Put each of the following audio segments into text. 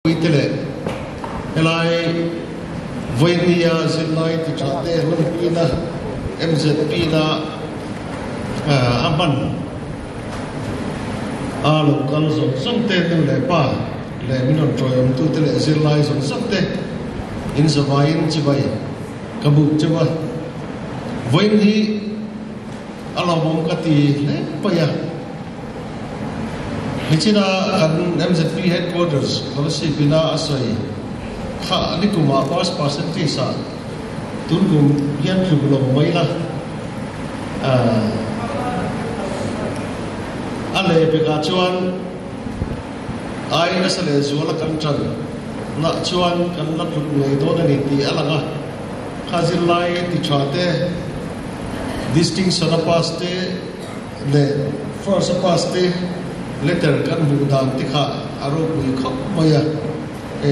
Te leh helai vawinia zirlai ti tha te hlawmpuina MZP na a hman a lo kal zawng zawng te nu leh pa leh min rawn tawiawmtu te leh zirlai zawng zawng te in zavaiin chibai ka buk cheu a. Vawiin hi a lawmawm ka ti hle mai a. Nichina kan MZP Headquarters Kolasib ina a sawi kha nikumah pass percentage ah tun kum hian tluk lo mai la a lehpekah chuan ai nasa leh zuala kan tan nah chuan kan la tluk ngei dawn a ni tih a lang a. Kha zirlai ti tha te, distinction a pass te leh first a pass te letter kan hmuh dan te kha a ropui khawp mai a, e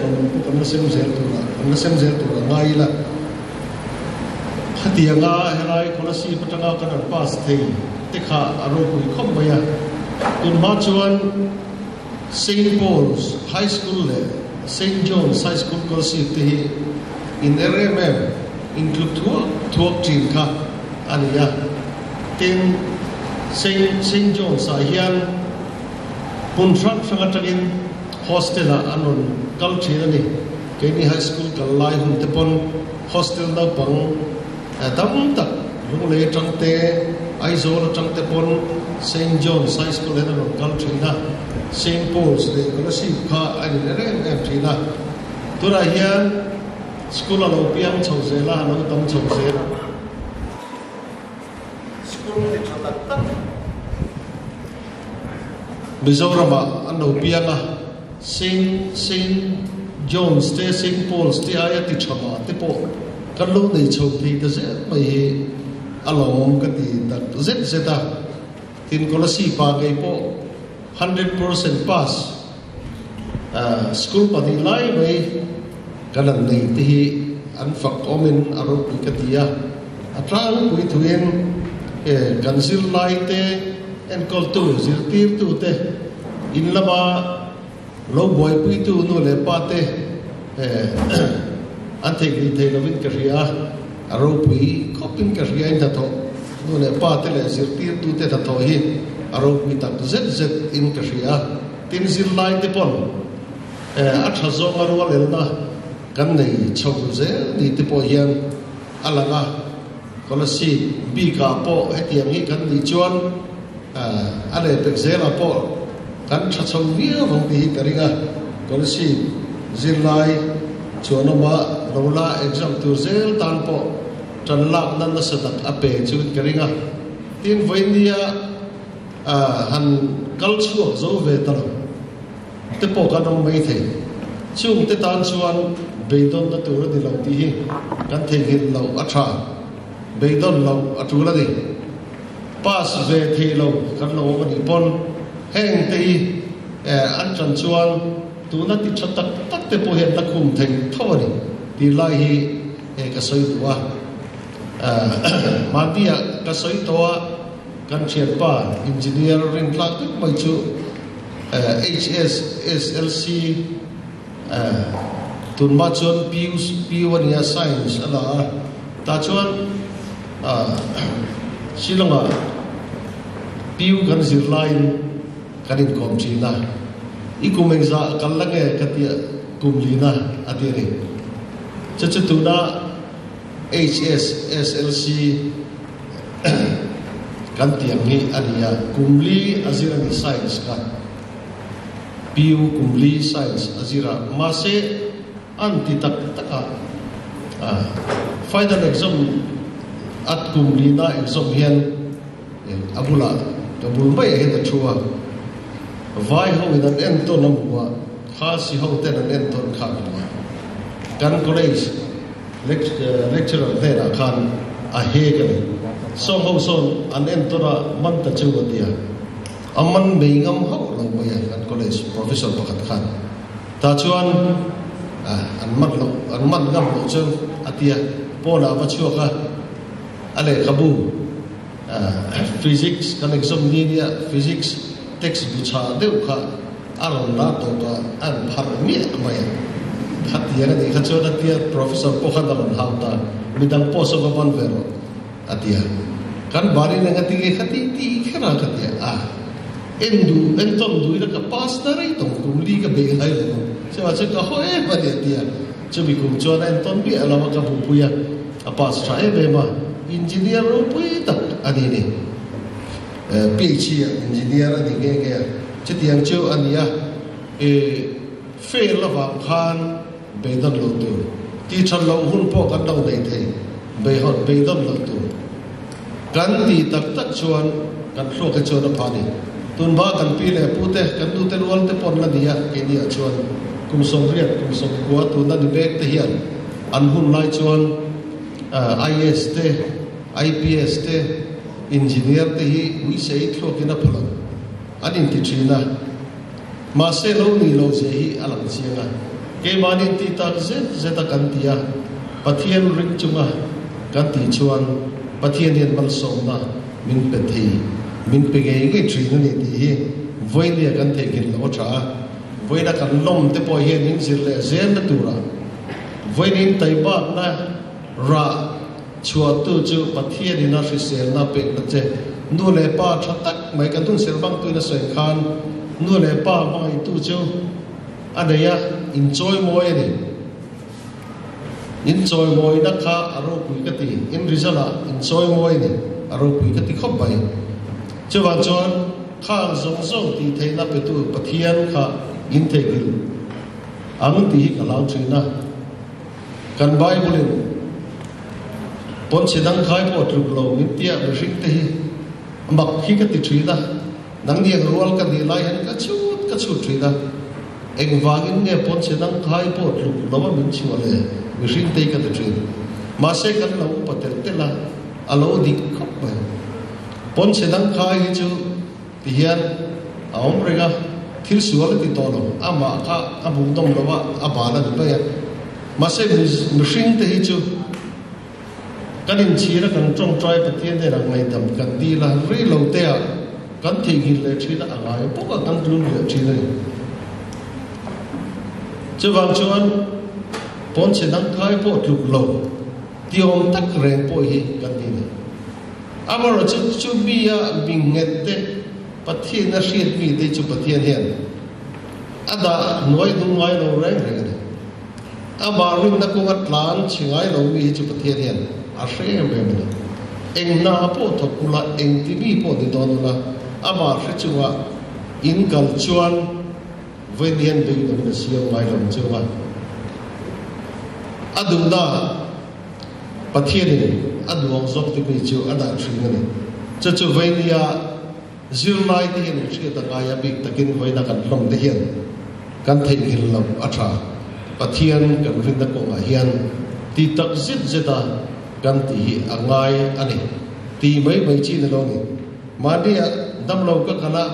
lawmawm pawh kan la sem zel tur a, kan la sem zel tur a ngai ila. Khatianga helai Kolasib atanga kan rawn pass thei te kha a ropui khawp mai a, tunhma chuan Saint Paul's High School leh Saint John's High School Kolasib te hi in er em em, in tluk thuak thuak thin kha a ni a. Tin, Saint Saint John's ah hian hmun hrang hrang atangin hostel ah an rawn kal thin a ni. Keini High School kal lai hun te pawn hostel naupang Tam tak Lunglei atang te, Aizawl atang te pawn Saint John's High School hian a rawn kal thin a, Saint Paul's leh Kolasib kha a inre reng em thin a. Tunah hian school a lo piang chho zel a, a lo tam chho zel a. School ti tha tak tak Mizoramah an lo piang a, Saint Saint John's te Saint Paul's te aia ti tha mah te pawh kan lo nei chho thei ta zel mai hi a lawmawm ka ti tak zet zet a. Tin Kolasib pa ngei pawh 100% pass school pahnih lai mai kan han nei te hi an fak awmin a ropui ka ti a. A tlangpui thuin kan zirlai te enkawltu zirtirtu te In lama lo buaipuitu nu leh pa te an theihnghilh thei lovin ka hria a, a ropui khawpin ka hria in hnathawh nu leh pa te leh zirtirtu te hnathawh hi a ropui tak zet zet in ka hria a. Tin zirlai te pawn a tha zawnga rualelna kan nei chho zel ni te pawh hian a lang a, Kolasib bikah pawh hetiang hi kan nih chuan A lehpek zelah pawh kan tha chho viau ang tih hi ka ring a, Kolasib zirlai chuanawma lo la exam tur zel tan pawh tan lakna nasa tak a pe chuin ka ring a. Tin, vawinia han kal chhuak zo ve ta lo te pawh kan awm mai thei. Chung te tan chuan beidawnna tur a ni lo tih hi kan theihnghilh loh a tha, beidawn loh a tul a ni. Pass ve thei lo kan lo awm a nih pawn heng te hi an tan chuan tuna ti tha tak tak te pawh hian la khum thei tho a ni tih lai hi ka sawi duh a. Mahnia ka sawi tawh a, kan thianpa engineer rintlak deuh mai chu HSSLC tunhma chuan PU a nia science a la a, tah chuan Shillong-ah PU kan zir laiin kan inkawm thin a, i kum engzah kal la nge ka tia kum lina a ti a ni. Chu chu tuna HSSLC kan tih ang hi a ni a, kum li a zir a ni science kha. PU kum li science a zir a, mahse An ti tak tak a, final exam at kum lina exam hian a bulah ka bul mai ah hian a thu a, vai ho in an entawn a hmu a, Khasi ho ten an entawn kha a hmu a, kan college lecturer hnenah khan a hek a ni, sawng ho sawn an entawn a man ta chu a ti a, a man nei ngam hauh lo mai a kan college professor pakhat khan. Tah chuan an man loh, an man ngam loh chu a ti a, pawnah a va chhuak a, a lehkhabu Physics kan exam ni nia Physics text bu chhah deuh kha A rawn la tawp a, a rawn pharh miah mai a. Khatiang a nih kha chuan a tia, Professor pawh khan a rawn hau ta, midang pawh saw va ban ve rawh a ti a. Kan banin eng a ti nge kha ti ti kher a ka ti a, a en duh, en tawn duh ila ka pass na rei tawng kum li ka beih ngai lo ang, chuvang chuan ka haw em a ni a ti a. Chumi kum chuan a en tawn miah lo a ka hmuhpui a, a pass tha em em a, engineer ropui tak a ni ni. PhD ah engineer a ni nghe nghe a, chutiang chu a ni a, i fail avang khan beidawn lo tur, tih that loh hun pawh kan lo nei thei, beihawn beidawn lo tur kan tih tak tak chuan kan thluak hi chuan a pha ni. Tunhma kan pi leh pu te, kan nute rual te pawn la ni a, keini ah chuan kum 80, kum 90 tuna ni mek te hian an hun lai chuan IAS te, IPS te, Engineer te hi uisei thluakin a pha lo an inti thin a, mahse lo ni lo zia hi a lang chiang a, keimahni inti tak zet zet a kan ti a, Pathian ring chunga kan tih chuan Pathian hian malsawmna min pe thei, min pe ngei ngei thin a ni tih hi vawinia kan theihnghilh loh a tha a, vawiina kan lawm te pawh hian inzir leh zelna turah vawiin intaibakna rah Chhuahtu chu Pathianin a hriselna pekna che nu leh pa tha tak mai kan tunserh vangtuin a sawi khan nu leh pa hmangaihtu chu a nei a, inchawimawi a ni. Inchawimawina kha a ropui ka ti, in result ah inchawimawi a ni, a ropui ka ti khawp mai. Chuvang chuan khang zawng zawng tih theihna petu Pathian kha intheihnghilh ang tih hi ka hlau thin a. Kan Bible-in pawnchhe dang khai pawh tluk lo min tia mihring te hi mak hi ka ti thin a, nangni ang rual ka nih lai hian ka chhut ka chhut thin a, engvangin nge pawnchhe dang khai pawh tluk lo a min chhuah le mihring te hi ka ti thin. Mahse kan lo upa telh telh a, a lo dik khawp mai. Pawnchhe dang khai hi chu Ti hian a awm reng a, thil sual a ti tawh lo, amah kha a hmuh nawm lo a, a bal a ni mai a. Mahse mihring te hi chu kan inchhir a, kan tawngtai Pathian hnenah ngaihdam kan dil a, rei lo te ah kan theihnghilh leh thin a, a ngai bawk a, kan tlum leh thin a ni. Chuvang chuan pawnchhe dang khai pawh tluk lo tiawm tak reng pawh hi kan ni ni. Amaherawhchu chu mi a mi nghet te, Pathian a hriat mi te chu Pathian hian a dah hnuai hnung ngai lo reng reng a ni. Amah rinna kawnga tlan chhi ngai lo mi hi chu Pathian hian a hre em em a ni. Eng hna pawh thawk ula, eng ti mi pawh ni dawn ula, amah hre chunga in kal chuan vawiin hian beidawngin a siam ngai lo ang cheu a. A duhna. Pathianin a duang zawk timi chu a dah thin a ni. Chu chu Vainia zirlai te hian in hriat a ngai a, bik takin vawiina kan hlawm te hian kan theihnghilh loh a tha. Pathian kan rinna kawngah hian ti tak zet zet a kan tih hi a ngai a ni. Ti mai mai chi ni lo ni. Mahnia damlo ka kal a,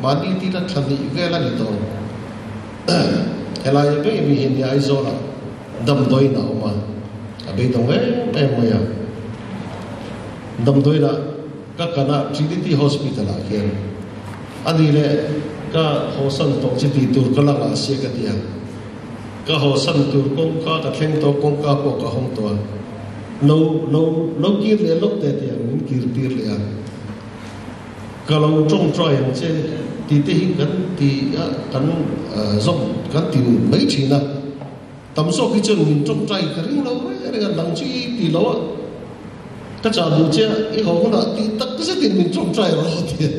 mahni tila thla hnih vel a ni tawh. Helai vei mi hi nia Aizawlah damdawiin a awm a, a beidawng em em mai a. Damdawiinah ka kan a, Trinity Hospital ah khian a ni leh ka hawsan tawh chi tih tur ka la ngah sia ka ti a. Ka hawsan tur kawngka ka thleng tawh, kawngka pawh ka hawng tawh a. Lo, lo, lo kir leh lawk teh ti ang, min kir tir leh a. Ka lo tawngtai ang che tih te hi kan ti a, kan zawm kan ti mai thin a. Tam zawk hi chuan min tawngtai ka ring lo reng reng a, dang chu i ti lo a, ka chah duh che a, i haw hunah tih tak zetin min tawngtai rawh ti a.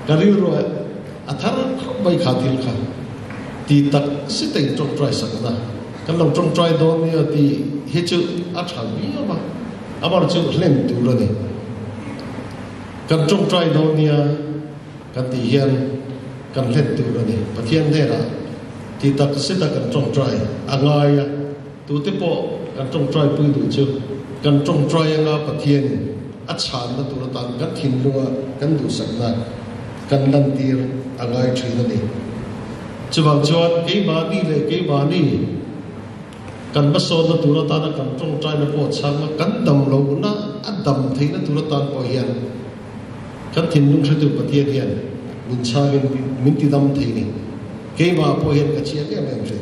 Ka rilru a thar khawp mai kha thil kha ti tak zeta in tawngtai sakna kan lo tawngtai dawn nia tih hi chu a tha viau a. Amar chu hlen tur a ni. Kan tawngtai dawn nia kan tih hian kan hlen tur a ni. Pathian hnenah ti tak zeta kan tawngtai a ngai a, tute pawh kan tawngtai pui duh chu kan tawngtai anga Pathianin a chhanna tur atan kan thinlunga kan duhsakna kan lantir a ngai thin a ni. Chuvang chuan keimahni leh keimahni Kan hmasawnna tur atana kan tawngtaina pawh chhang a, kan dam lohna a dam theihna tur atan pawh hian kan thinlung hretu Pathian hian min chhangin min tidam thei ni. Keimah pawh hian ka chiang em em thin.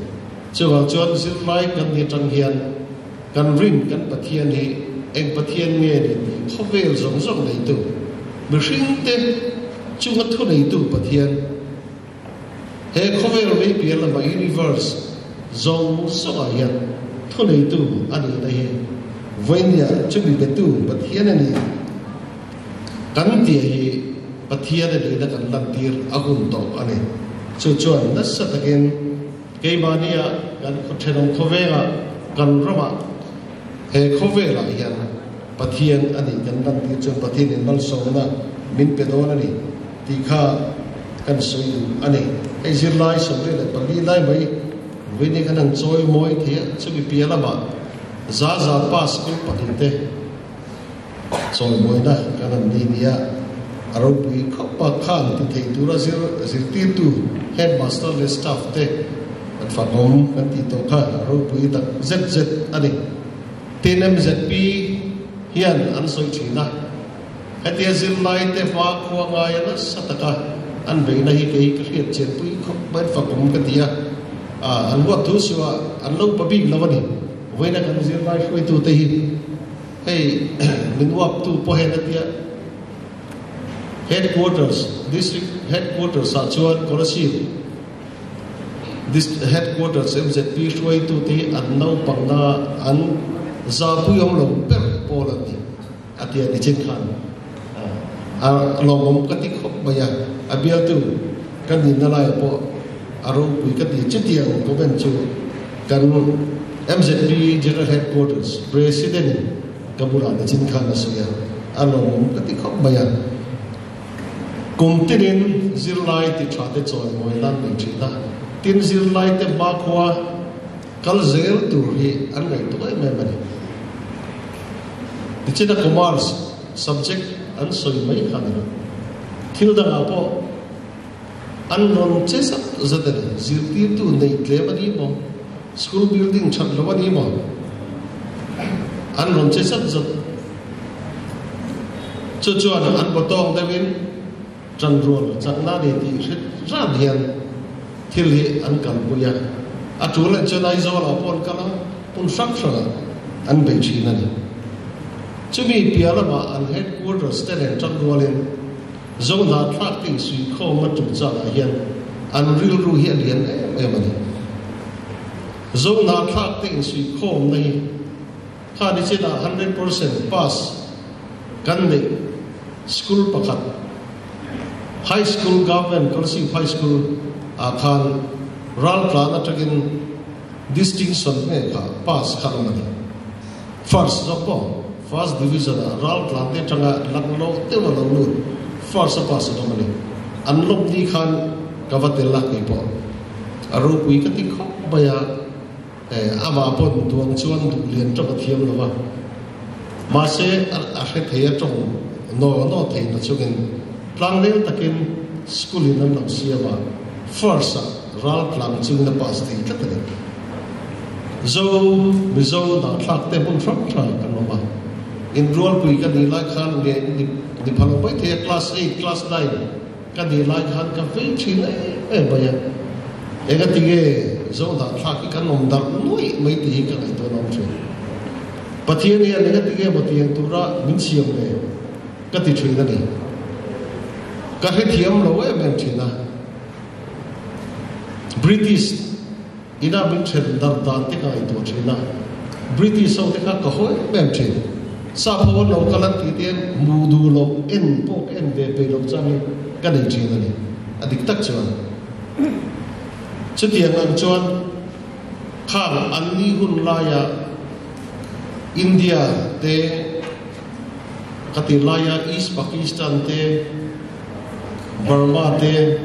Chuvang chuan zirlai kan ni atang hian kan rin kan Pathian hi eng Pathian nge ni tih khawvel zawng zawng neitu, mihringte chunga thuneitu Pathian, he khawvel mei piah lama universe zawng zawngah hian thuneitu a nihna hi vawinia chumi betu Pathian a ni kan tih hi Pathian a nihna kan lantir a hun tawh a ni. Chu chuan nasa takin keimahnia kan thenawm khawvengah kan ramah he khawvelah hian Pathian a nih kan lantir chuan Pathianin malsawmna min pe dawn a ni tih kha kan sawi duh a ni. Hei zirlai 24 lai mai vawiin khan an chawi mawi thei a, chumi piah lamah za za pass school pahnih te chawimawina kan han ni nia a ropui khawp a, khan ti thei tura zir zirtirtu headmaster leh staff te an fakawm kan tih tawh kha a ropui tak zet zet a ni. Tin MZP hian an sawi thin a, hetia zirlai te hma khua ngaia nasa taka an beihna hi kei ka hriat chianpui khawp mai fakawm ka ti a, an huat thu suh a, an lo pa bik lo a ni. Vawiina kan zirlai hruaitute hi hei min uaptu pawh hian a tia Headquarters, District Headquarters ah chuan Kolasib, Dist Headquarters MZP hruaitute hi an naupangna an zahpui awm lo ber pawl an ni a ti a ni chin khan a lawmawm ka ti khawp mai a, a bialtu ka nihna laiah pawh a ropui ka ti chutiang comment chu kan MZP General Headquarters President in ka bulah ni chin khan a sawi a, a lawmawm ka ti khawp mai a. Kum tinin zirlai ti tha te chawimawi nan nei thin a, tin zirlai te hmakhua kal zel tur hi an ngaihtuah em em a ni. Tichina Commerce subject an sawi mai kha ni lo. Thil dangah pawh an rawn che zat zat a ni. Zirtirtu nei tlem a ni maw? School building that lo a ni maw? An rawn che zat zat. Chu chuan an bawtawng deuhin ṭanrual chakna a ni tih hre ran hian thil hi an kalpui a. A ṭul en chuan Aizawlah pawh an kal a, hmun hrang hrangah an bei ṭhin a ni. Chumi piah lamah an headquarters te nen ṭanrualin Zohnahthlak te insuihkhawmna ṭumchangah hian an rilru hi a lian em em a ni. Zohnahthlak te insuihkhawmna hi Kha ni chinah 100% pass kan neih school pakhat, High School, Government Kolasib High School ah khan raltlan atangin distinction nge kha pass kha awm a ni. First zawk pawh First Division ah raltlan te atanga laklawk deuh a lo lut first a pass an awm a ni. An lawm ni khan ka va tel a keipawh a ropui ka ti khawp mai a. Amah pawn duang chuan duh lian tawng a thiam lo va, mahse a hre thei a tawng naw naw thei na chungin tlanglel takin school in an lo siam a, first ah ral tlang chungin a pass thei tlat a ni. Zo, Mizo dahthlak te hmun hrang hrang kan awm a, inrualpui ka nih lai khan nge ni pha lo mai thei a, class eight, class nine, Ka nih lai khan ka vei thin em em mai a, engati nge Zohnahthlak hi kan awm darh nuaih mai tih hi ka ngaihtuah nawm thin. Pathian hian engati nge maw tiang tura min siam le ka ti thin a ni. Ka hrethiam lo em em thin a. British ina min then darh dan te ka ngaihtuah thin a, British ho te kha ka haw em em thin. Sap ho an lo kal an tih te hian hmuh duh loh en pawh ka en ve peih loh chang hi ka nei thin a ni, a dik tak chuan. Chutiang ang chuan khang an ni hun laia India te ka tih laia East Pakistan te, Burma te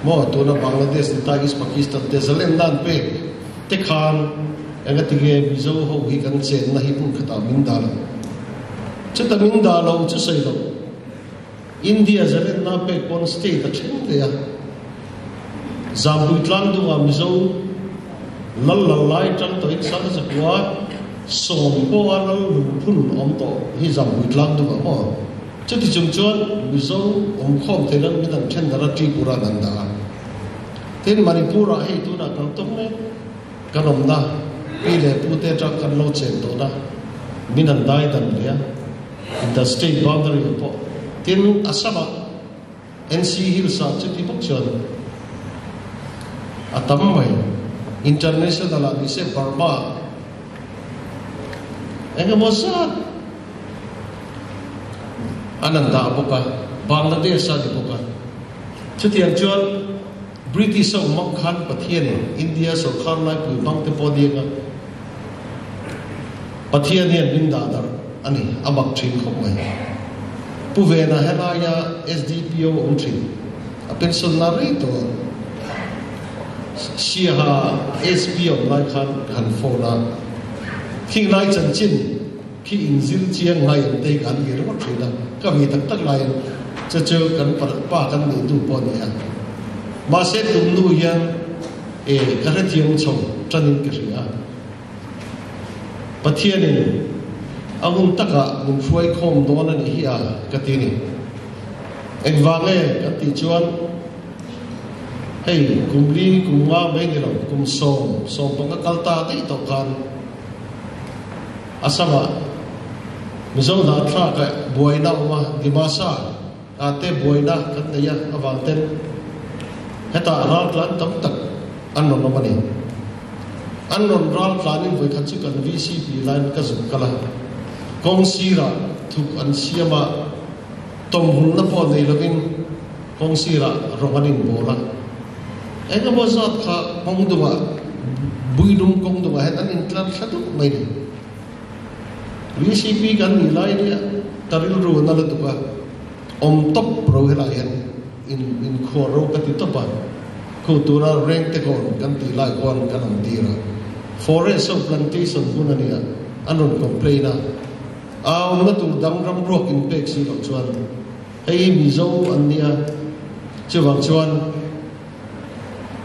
maw tuna Bangladesh ni ta East Pakistan te zalen nan pek te khan engati nge Mizo ho hi kan chenna hi hmun khatah min dah lo. Chuta min dah lo chu sawi lo. India zalen na pek pawn state a then leh a. Zampui tlang dungah Mizo lal lal lai tang tawhin sang zakua 10 pawha lal lungphun awm tawh hi Zampui tlang dungah maw. Chuti chung chuan Mizo awmkhawm thei ram midang thendarh a Tripura an dah a. Tin, Manipur-ah hei tunah kan tawng mek, kan awmna pi leh pute atang kan lo chen tawhna min an dai dan leh a, inter state boundary ah pawh. Tin, Assam-ah NC Hills-ah chuti bawk chuan a tam mai. International-ah ni se Burma-ah eng emaw zat an an dah bawk a, Bangladesh a ni bawk a. Chutiang chuan British a awm ang khan Pathianin India sawrkar laipui hmang te pawh a ni ang a, Pathian hian min dah darh a ni, a mak thin khawp mai. Pu Vena helaia SDPO awm thin, a pension la rei tawh a, Siaha SP a awm lai khan ka han phone a, khing lai chanchin khi inzir chiang ngai ang te hi ka han vir ringawt thin a, ka vi tak tak laiin chu chu kan pa kan nih hnu pawh a ni a. Mahse tum nu hian e ka hrethiam chho tanin ka hria a. Pathianin a hun takah min hruai khawm dawn a nih hi a ka ti ni. Engvang nge kan tih chuan hei kum li kum nga mai ni lo kum sawm 15 kal ta daih tawh khan Assam-ah Mizo hnathlak buaina a awm a, Dimasa ah te buaina kan nei a avang ten hetah raltlan tam tak an rawn awm a ni. An rawn raltlanin vawikhat chu kan VCP laiin ka zuk kal a, kawng sirah thuk an siam a, tawmhulna pawh nei lovin kawng sirah rawng an inbawl a. Eng emaw zat kha kawng dungah, Builum kawng dungah hian an intlar thla dup mai ni. VCP kan nih lai nia ka rilru na lutuk a, awm tawp ro helai hian in inkhuar ro ka ti tawp a, khu tura reng te kawn kan tih lai khuan kan awm tir a, forest ho plantation hmun a nia an rawn complain a, a awmna tur dang ram ruak in pek si loh chuan hei hi Mizo an nia chuvang chuan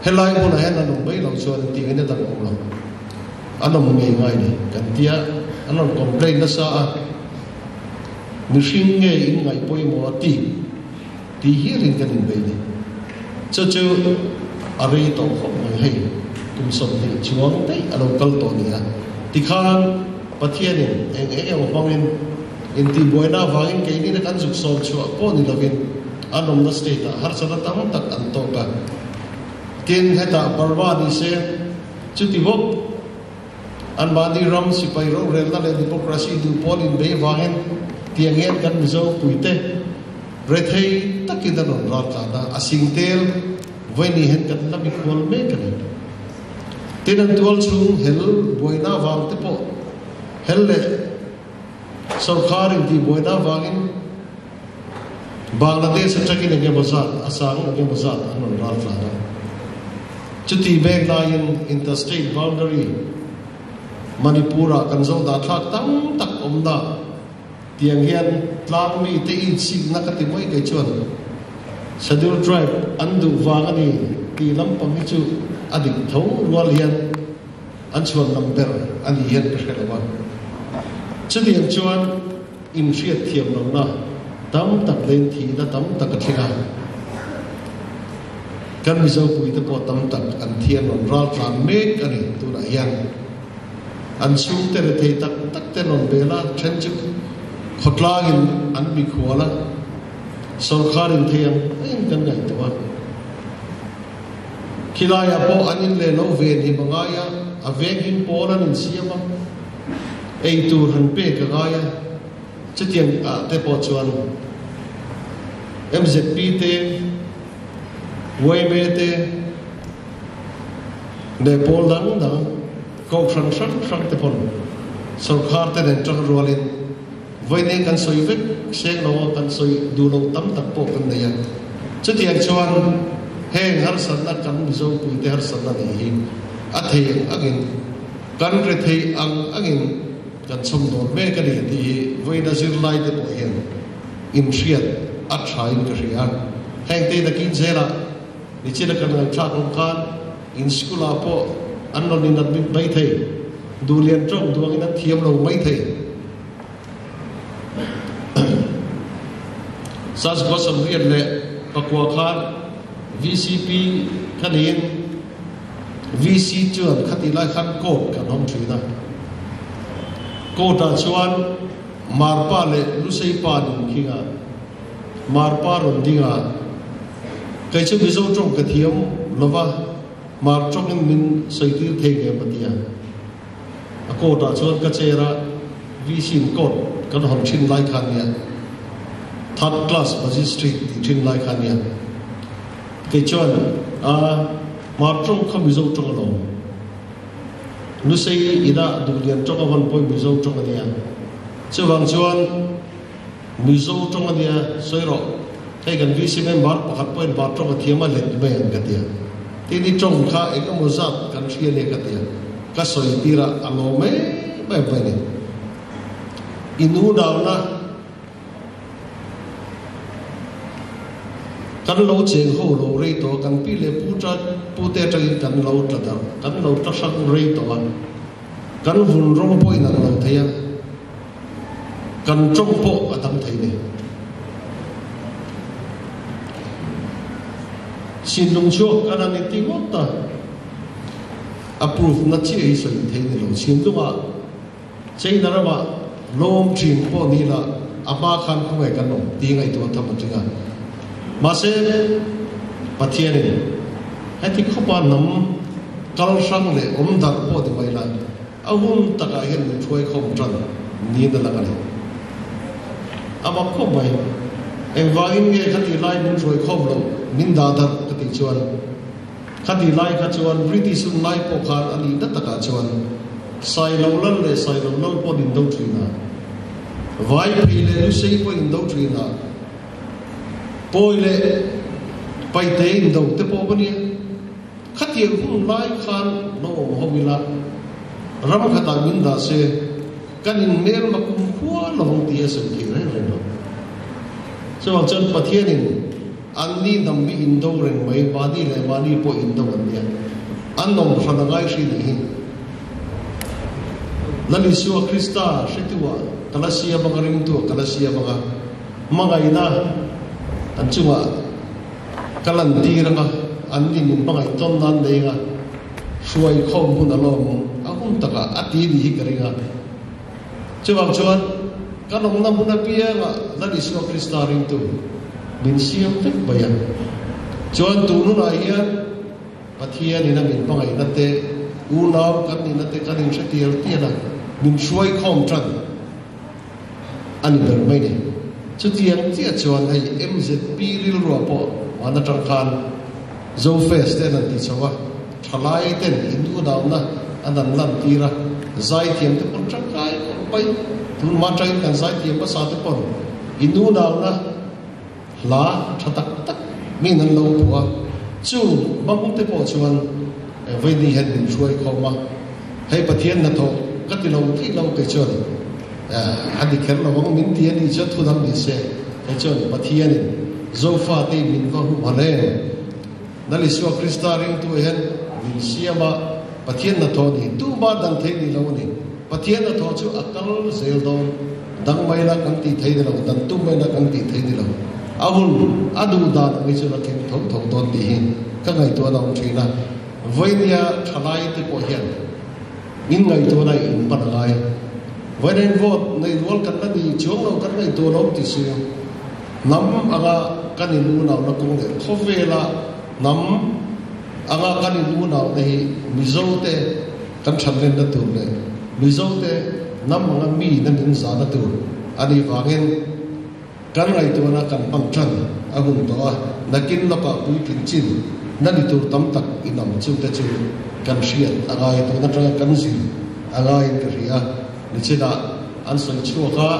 Helai hmunah hian an awm mai lo chuan tiin a dang awm lo. An awm ngei ngai ni kan tia an rawn complain nasa a, mihring nge in ngaih pawimawh a ti ti hialin kan inbei ni. Chu chu a rei tawh khawp mai hei kum 20 chuang daih a lo kal tawh ni a. Tikhan Pathianin eng eng emaw hmangin intihbuaina avangin keini kan zuk sawm chhuah pawh ni lovin an awmna state ah harsatna tam tak an tawk a. Tin, hetah Burma ni se chuti bawk anmahni ram sipai rorelna leh democracy duh pawl inbei avangin tiang hian kan Mizo puite rethei takin an rawn ral tlan a, a singtel vawiin hian kan la mikhual mek a ni. Tin, an tual chhung hel buaina avang te pawh hel leh sawrkar intihbuaina avangin Bangladesh atangin eng emaw zat, a sang eng emaw zat an rawn ral tlan a. Chuti mek laiin interstate boundary Manipur-ah kan zo dah thlak tam tak awmna tiang hian tlang mite inchikna ka ti mai kei chuan Schedule Tribe an duh vang a ni tih lampang hi chu a dik tho rual hian an chhuan lam ber a ni hian ka hre lo a. Chutiang chuan inhriat thiam lohna tam tak leh inthihna tam tak a thleng a. Kan Mizo puite pawh tam tak an thi an rawn ral tlan mek a ni tunah hian. An chhungte rethei tak tak te rawn bel a, then chu khawtlangin an mikhual a, sawrkar in thei ang aiin kan ngaihtuah a. Khilaiah pawh an in leh lo ve ni ma ngai a, a venghim pawl an insiam a, ei tur han pek a ngai a, chutiang ah te pawh chuan MZP te, yma te leh pawl dang dang kohhran hrang hrang te pawn sawrkar te nen tang rualin vawiin kan sawi vek seng lo a, kan sawi duh lo tam tak pawh kan nei a. Chutiang chuan heng harsatna kan Mizo puite harsatna nei hi a thei ang angin kan rethei ang angin kan chhawm dawn mek a ni tih hi vawiina zirlaite pawh hian inhriat a thain ka hria. Heng te nakin zelah nichina kan ngaihthlak awm khan in school ah pawh an rawn in admit mai thei, duhlian tawng duangin an thiam lo mai thei. 1994 khan VCP kha niin VC chuan khatih lai khan court kan hawng thin a. Court ah chuan Marpa leh Lusei pa nin khing a, Marpa rawn ding a, kei chu Mizo tawng ka thiam lova Mar tawngin min sawi tir thei ve ma tia. A court ah chuan ka chair a, VC in court kan hawn thin lai kha nia, third class magistrate tih thin lai kha nia. Kei chuan a Mar tawng kha Mizo tawng alawm. Lusei ina Duhlian tawng a vawn pawh Mizo tawng a nia. Chuvang chuan Mizo tawng a nia, sawi rawh, hei kan VC member pakhat pawhin Mar tawng a thiam a let mai ang ka tia. Tin i tawng kha eng emaw zat kan hria nia ka tia. Ka sawi tir a, a lawm em em mai ni. I nu dauna. Kan lo cheng ho lo rei tawh a, kan pi leh pu ta pu te atangin kan lo tla darh, kan lo tla hrang rei tawh a, kan vun rawng pawh in ang lo thei a, kan tawng pawh a dang thei ni. Chinlung chhuak kan han inti ngawt a, a proof na chiah hi sawi thei ni lo. Chinlungah China ramah lawm thin pawh ni la a hma khan khawngaih kan awm tih ngaihtuah tham a tling a. Mahse, Pathianin heti khawpa hnam kal hrang leh awm darh pawh ti mai la, a hun takah hian min hruai khawm tan niin a lang a ni. A mak khawp mai. Engvangin nge khati lai min hruai khawm loh min dah darh ka tih chuan, Khati lai kha chuan British hun lai pawh khan a nihna takah chuan Sailo lal leh Sailo lal pawh an indo thin a, Vai phei leh Lusei pawh indo thin a, Pawi leh Paite indo te pawh va nia. Khatiang hun lai khan lo awm ho ila ram khatah min dah se kan inhmel ma kum khua lo ang tih a sawi theih reng reng lo. Chuvang chuan Pathianin An ni hnam hi indo reng mai, mahni leh mahni pawh indo an nia. An awm hran a ngai hri nih hi. Lal Isua Krista hretu ah ka la siam anga, ringtu ah ka la siam anga, hmangaihna an chungah ka lantir anga, an ni min hmangaih tawn nan nei anga, hruai khawm hun a lawm a hun takah a ti nih hi ka ring a. Chuvang chuan kan awmna hmun apiangah Lal Isua Krista ringtu min siam vek mai a. Chuan tun hunah hian Pathianin a min hmangaihna te, unau kan nihna te kan inhre tial tial a, min hruai khawm tan a ni ber mai ni. Chutiang chiah chuan hei MZP rilruah pawh van atang khan Zofest ten an ti chho a. Thalai ten in unauna an han lantir a, zaithiam te pawn tangkai khawp mai. Tun hma atangin kan zaithiam hmasa te pawn in unauna hla tha tak tak min an lo phuah a, chu hmang te pawh chuan Vaini hian min hruai khawm a, hei Pathian hnathawh ka ti lo theih lo kei chuan a ni kher lo ang min ti a nih chuan thu dang ni se, kei chuan Pathianin Zofa te min va humhalh em. Lal Isua Krista ringtu hian min siam a, Pathian hnathawh ni tuma dang thei ni lo a ni. Pathian hnathawh chu a kal zel dawn, dang mai la kan tih thei ni lo, dan tum mai la kan tih thei ni lo. A hun, a duh dan ang hi chuan a thleng tho tho dawn tih hi ka ngaihtuahna a awm thin a. Vawinia thalai te pawh hian in ngaihtuahna i in pan a ngai. Vawiin in vote nei rual kan la ni chuang lo kan ngaihtuah lo ti si. Hnam anga kan in unauna kawng leh khawvela hnam anga kan in unauna hi Mizote kan thatlenna tur leh Mizote hnam anga mi na min zahna tur a nih vangin kan ngaihtuahna kan hmang tan a hun tawh a, nakin lawkah puitling chin na ni tur tam tak inam chute chu kan hriat a ngai tun atanga kan zir a ngaiin ka hria. Nichinah an sawi chhuak a.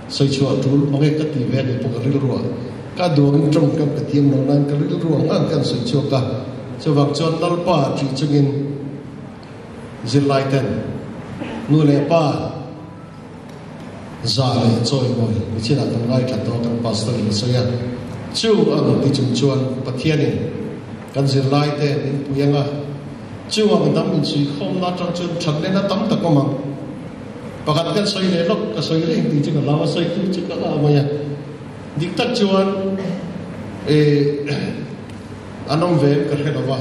Sawi chhuah tul mange ka ti ve a ni pawh ka rilruah ka duangin tawngkam ka thiam lo nain ka rilruah ngang ka an sawi chhuak a, chuvang chuan Lalpa ṭih chungin zirlai ten nu leh pa za leh chawi mawi nichinah kan ngaithla tawh kan pastor in a sawi a, chu ang ti chung chuan Pathianin kan zirlai te min pui anga chu ang dam insuikhawmna atang chuan thatlehna tam tak awm ang. Pakhat kan sawi leh lawk, ka sawi reng tih chu ka hlau a, sawi tu chu ka hlau mai a. Dik tak chuan eh an awm ve em ka hre lo va,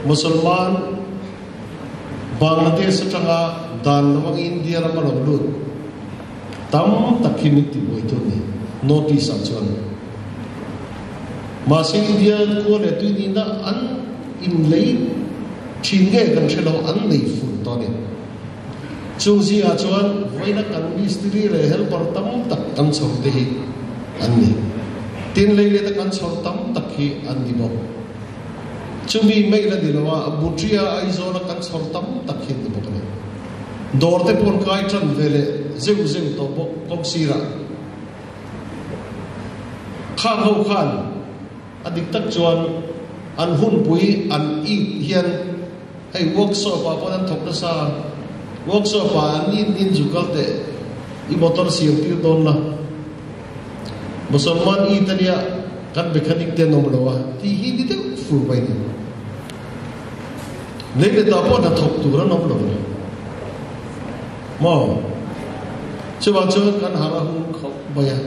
Musalman Bangladesh atanga dan lo ang India rama lo lut tam tak hi min tibuai tur ni North East ah chuan. Mahse India khua leh tui nihna an inlei thin nge kan hre lo an nei fur tawh a ni. Chung zingah chuan vawiina kan mistiri leh helper tam tak kan chhawr te hi an ni. Tin lei leta kan chhawr tam tak hi an ni bawk. Chumi mai la ni lo a, Mutria Aizawla kan chhawr tam tak hi an ni bawk a ni. Dawr te pawh an kai tan ve leh zeuh zeuh tawh bawk kawng sirah. Khang ho khan a dik tak chuan an hunpui an it hian Hei workshop ah pawn an thawk nasa a, workshop ah an in in zu kal teh i motor siam tir dawn la, Musalman i te nia kan mechanic te an awm lo a tih hi ni deuh fur mai ni. Lei leh tah pawh hnathawk tur an awm lo a ni maw? Chuvang chuan kan harh a hun khawp mai a,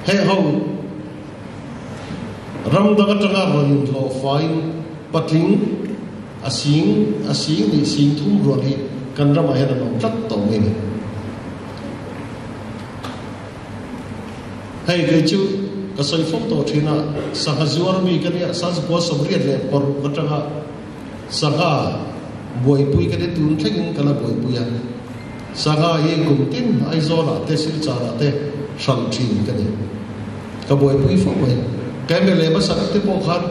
heng ho Ram dang atanga rawn inhlawh faiin patling a sing a sing nih sing thum rual hi kan ramah hian an awm tlat tawh mai a ni. Hei kei chu ka sawi fo tawh thin a, sangha zuar mi ka nia, Sazukua 86 atanga sangha buaipui ka ni tun thlengin ka la buaipui a, sangha hi kum tin Aizawlah te Silcharah te hralh thin ka ni. Ka buaipui fo mai. Ka mla hmasa te pawh khan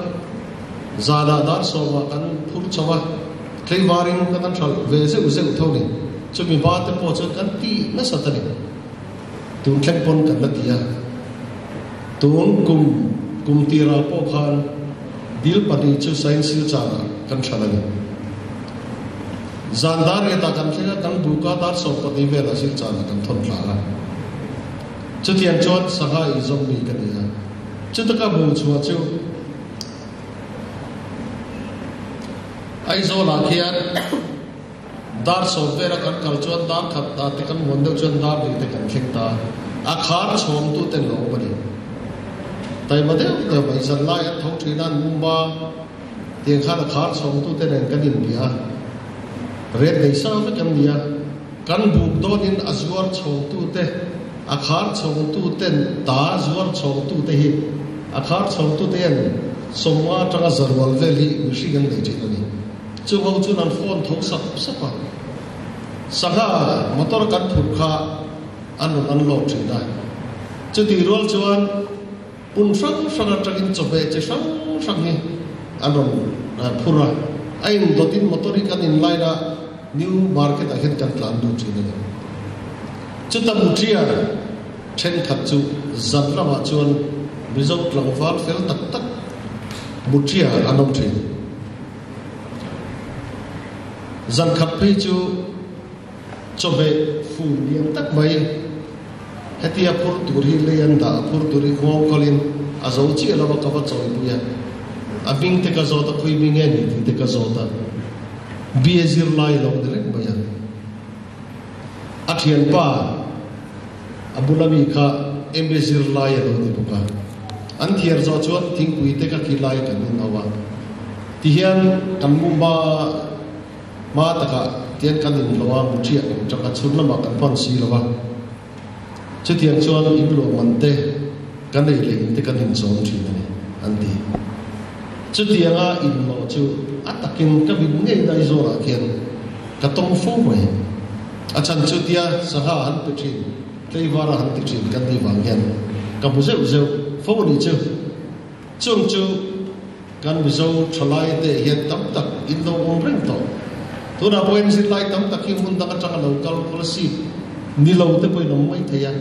zanah dar sawmah kan phur chho a, tleivarin kan han hralh ve zeuh zeuh tho ni. Chumi hma te pawh chuan kan ti nasa ta ni. Tun thleng pawn kan la ti a. Tun kum kum tirah pawh khan dil pahnih chu Science Silchar-ah kan hralh a ni. Zan dar riatah kan thleng a, kan buka dar 12 velah Silchar-ah kan thawn thla a. Chutiang chuan sangha i zawm mi ka ni a, chutaka hmuh chhuah chu Aizawlah khian dar sawm vela kan kal chuan dar khat dah te kan muan deuh chuan dar hnih te kan thleng ta a, a khar chhawmtu ten lo awm a ni. Taima deuh deuh mai zan lai an tho thin a, an mumba tiang khan a khar chhawmtu te nen kan inbia a, ret nei sa vek an ni a. Kan buk dawnin a zuar chhawngtute, a khar chhawngtuten ta zuar chhawngtute hi a khar chhawngtute hian sawmnga atanga zarual vel hi mihring an nei thin a ni. Chung ho chuan an phone tho sap sap a, sangha motor kan phurh kha an rawn unload thin a. Chutih rual chuan hmun hrang hrang atangin chawhmeh chi hrang hrang hi an rawn phur a, a indawtin motor hi kan inline a, New Market ah hian kan tlan lut thin a ni. Chuta Muṭia thenkhat chu zan lamah chuan Mizo tlangval fel tak tak Muṭia an awm thin. Zan khat phei chu chawhmeh fu lian tak mai hetia phur tur hi lei an dah a, phur tur hi nghawng kawlin a zo chiah lo a ka va chawipui a, a hming te ka zawt a, khawi mi nge ni tih te ka zawt a. Bia zirlai a lo ni reng mai a. A thianpa a bula mi kha MA zirlai a lo ni bawk a. An thiar zawh chuan thingpui te ka khi lai kan in ho a. Tihian kan mu hma hma takah tian kan in lo a, mu ṭhiah kan ṭang a, chhun lamah kan hman si lo a. Chutiang chuan in luah man te kan ei leh in te kan inchawm thin a ni, an ti. Chutianga inhlawh chu a takin ka min ngei dai zawrah khian ka tawng fo mai. A chhan chu tia sangha han pe thin, tleivara han ti thin kan tih vang hian ka hmu zeuh zeuh fo a ni chu. Chung chu kan Mizo thalai te hian tam tak in lo awm reng tawh. Tunah pawhin zirlai tam tak hi hmun dang atanga lo kal policy ni lo te pawhin awm mai thei a.